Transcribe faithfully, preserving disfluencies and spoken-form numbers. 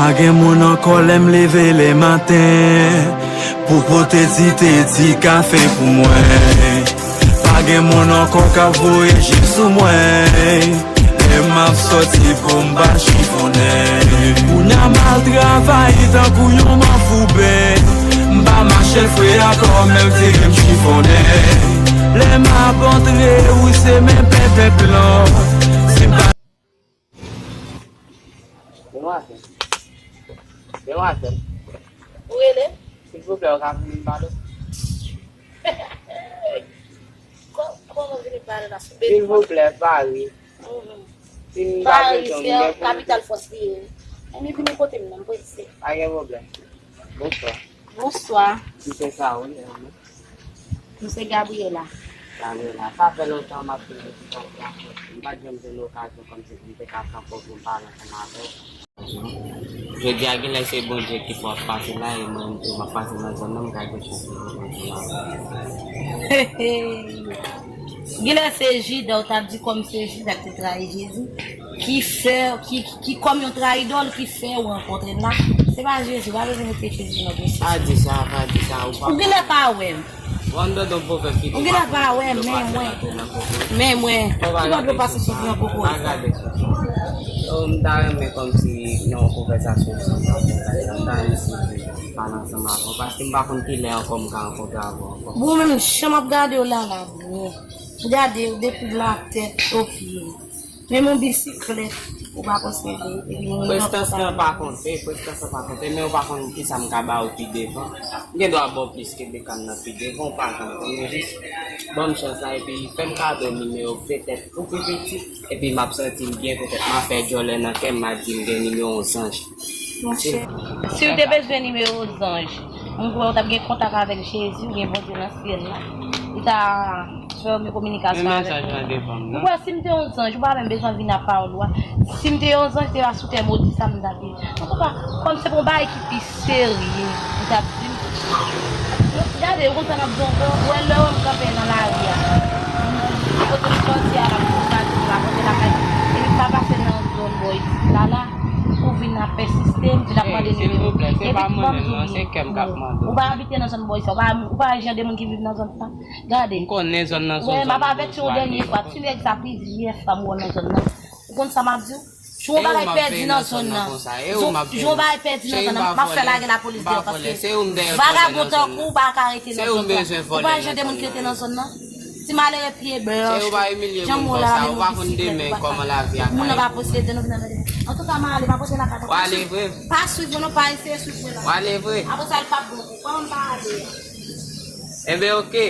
Pa gen moun ankò lè m leve lè maten pou pote ti teti kafe pou mwen. Pa gen moun ankò k ap voye je sou mwen lè m ap sòti pou m pa chifonnen. Kounya m al travay tankou yon manfouben. M pa mache fre akò menm si m chifonnen. Lè m ap antre, ou se men pèpè blan. Si m pa Demwazèl. Demwazèl. Ou rele? Silvouplè, ou ka vin pale? Kò-, kòman vin pale la sou beton? Silvouplè, Pari. Mhm. Si m ta Pari, bezwen se yon kapital fòs li ye. Enben vini kote m nan, m prese. Pa gen pwoblèm. Bonswa. Bonswa. M se Saoul, e ou menm? M se Gabriela. Gabriela, sa fè lontan m ap suiv ou sou TikTok la. M pa t janm jwenn okazyon kòmsi pou m te ka kanpe pou m pale ansanm avè w. Jodi a, genlè se Bondye ki fè w ap pase la, e mwen menm tou, m ap pase nan zòn nan, m ka gen chans pou mwen pase la. Genlè se Jida, ou t ap di kòm se Jida ki te trayi Jezi, ki fè, ki, ki, ki kòm yon trayidò l, ki fè w rankontre l la. Se pa Jezi, w pa bezwen mete Jezi nan dosye. Pa di sa, pa di sa, ou pa Ou genlè pa wè m. Ou ann tande yon pwovèb ki di Ou genlè pa wè m, men mwen. Men mwen. Ki pa dlo pase soti nan kokorat. Pa gade sa. Oh, m ta renmen kòmsi nan yon konvèsasyon sa, m ta renmen si pale ansanm avè w, paske m pa konn kilè ankò m ka rankontre avè w ankò. Bon, menm jan m ap gade w la, la, byen. Gade, depi latèt o pye. Menm yon bisiklèt, ou pa konn sèvi, epi yon Prestans lan pa konte, prestans lan pa konte, men ou pa konn kisa m ka ba ou pi devan. M gen dwa ba w plis ke bekàn nan pi devan, ou pa janm konnen, jis ban m chans la, epi fè m kado nimewo petèt ou pi piti, epi m ap santi m byen, petèt m ap fè djòlè nan kè m, m ap di m gen nimewo yon zanj. Monchè, si w te bezwen nimewo zanj, m kwè w t ap gen kontak avèk Jezi oubyen Bondye nan syèl la. Li ta fè w gen kominikasyon avèk mwen. Men mesaj lan devan m, non? Ou kwè si m te yon zanj, ou pa menm bezwen vin ap pawòl ou a. Si m te yon zanj, se pa sou tè modi sa m t ap ye. Antouka, kòm se pou yon bagay ki pi serye, ou t ap di m. Gade, ou konn sa m ap di w ankò? Ou wè lè w wè m kanpe nan lari a. Kote m sòti a la, m konn gade m rakonte lakay. Epi m pa pase nan zòn bò isit la, la. Ou vin ap pèsiste, m vin ap mande nimewo. Silvouplè, se pa mande non, se kè m k ap mande w. Ou pa abite nan zòn bò isit, ou pa, ou pa jan de moun ki viv nan zòn sa. Gade. M konnen zòn nan se yon zòn boujwa li ye. Wè, m ap avèti w dènye fwa, ti nèg sa plizyè fwa m wè w nan zòn nan. Ou konn sa m ap di w? Jou yon bagay pèdi nan zòn nan. Jou yon bagay pèdi nan zòn nan, m ap fè lage lapolis deyò, paske vagabon tankou w pa ka rete nan zòn nan. Ou pa jan de moun ki rete nan zòn nan. Ti malere pye bèch, janm w la, menm yon bisiklèt ou pa ka. Moun nan pa posede, nou vin anmède. Antouka, m ale, m ap rete lakay la. Pa swiv, pa swiv mwen non, pa eseye swiv mwen la. Apre sa, l p ap bon pou ou. Kòman m pa ale a? Enben, oke.